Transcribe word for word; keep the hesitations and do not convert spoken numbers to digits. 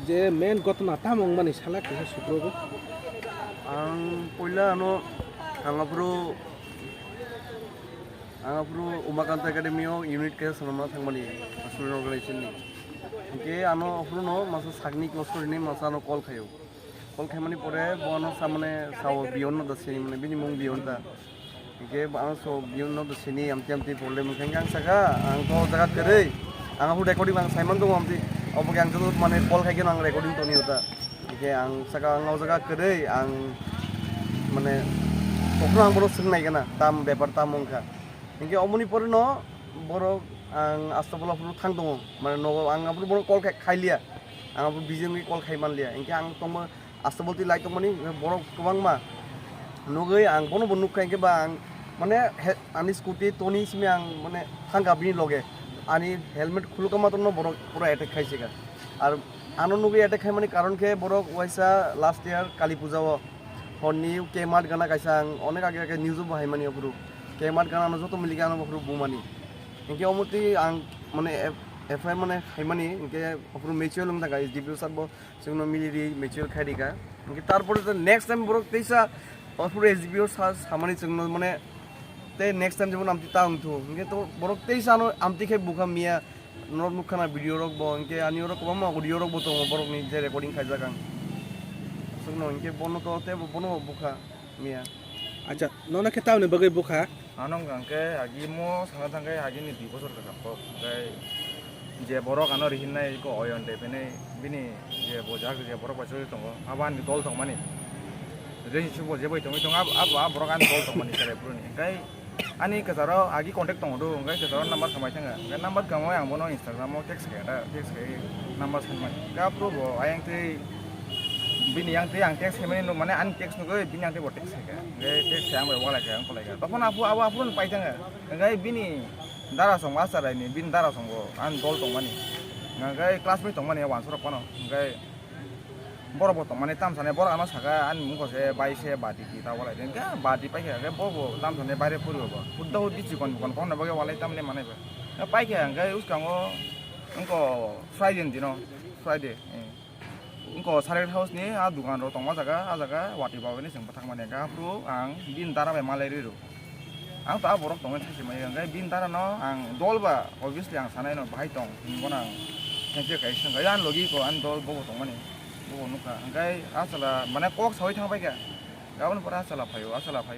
Je main gotna tamo wngmani sala kaisa sukrubwi. Ang puila ano ang aphuru ang aphuru Umakanta Academy o unit kaisa swnamna thangmani student organization ni. Hinkhe ano aphuru no masa sakni close korini masa ano call khaio. Call khaimani pore bo ano sa mane sao Biyon no da sini mane bini mung Biyon da. Hinkhe ang so biyun no sini amti amti problem wngkha, hinkhe ang saka, ang to o jaga kwrwi, ang aphuru recording ang saiman tongo amti, obo khe ang joto mane call khai kheno ang recording toni ota. Hinkhe ang saka ang o jaga kwrwi, ang mane tokhno ang bono swng nai gana, tam bepar tam wngkha. Hinkhe omoni pore no borok ang Astapola aphuru thang tongo, mane nogo ang aphuru bono call khai, khailiya, ang aphuru busy wngwi call khai manliya, hinkhe ang tongma Astapola twi lai tongmani borok kwbangma nugwi ang bono bo nukha, hinkhe ba ang mane he-, ani scooty toni simi ang mane thangkha bini loge, ani helmet khulukha matwrwno borok pura attack khaisika. Ar ano nugwi attack khaimani karon khe borok waisa last year Kali Puja o horni K-Mart gana kaisa ang onek age age news o bo haimani aphuru K-Mart gana no joto milikhe ano aphuru bumani. Hinkhe omo twi ang mane F-, F I R mane haimani hinkhe aphuru mutual wng thangkha S D P O sir bo chwngno mili ri mutual khai rikha. Hinkhe tarpore to next time borok teisa aphuru S D P O sa samani chwngno mane tei next time jemon amti ta wngthu. Hinkhe to borok teisa ano amti khe bukha miya. Norok nukha na video rok bo, hinkhe ani oro kwbangma audio rok bo tongo borokni je recording khaijak ang. Aswkno hinkhe bono to teibo bono bo bukha miya. Acha, nono khe tamoni bagwi bukha? Ano wngkha hinkhe agi mo sana thangkhe agini dui bosor kwcham kok. Hinkhe je borok ano rihinnai iko Oyon de bini, bini je bojak je borok bai choli tongo, abo ani dol tongmani. Relationship bo je bai tongwi tongo, abo, abo, abo borok ani dol tongmani chwrai phuruni. Hinkhe Ani kwcharo agi contact tongo do, hwnkhe kwcharo number khamai thangkha. Hwnkhe number khamai ang bono Instagram o text khe da, text khe number sanmani. Hwnkhe aphuru bo ayang twi bini yang twi ang text khaimani nuk mane ani text nugwi bini yang twi bo text khaikha. Hwnkhe text khe ang bai walai kha, ang kolai kha. Tokhono aphuru abo aphuru pai thangkha. Hwnkhe bini dara song master raini, bini dara song bo ani dol tongmani. Hwnkhe classmate tongmani wansurok phano. Hwnkhe Borok bo tongmani tamsani borok ano saka ani mungkho se bai se bati ti ta walai de hwnkhe bati paikha hwnkhe bo bo tamsani baire poribo bo hudda huddi chikon bikon kokno bagwi walai tamni manai bo paikha hwnkhe uskango wngkha Friday ni dino Friday wngkha Sacred House ni a dukan rok tongma jaga a jaga watwi bagwi ni chwng bwthakmani hwnkhe aphuru ang bini dara bai malai rwi rw. Ang to a borok tongmani sachi maya, hwnkhe bini dara no ang dol ba, obviously ang sanai no bahai tong, hinwi bono ang khense khai swngkha, "Ani logi ko, ani dol bobo tongmani, bobo nukha." Hwnkhe a chwla mane kok saui thang paikha, aboni pore a chwla phaio, a chwla phaiwi.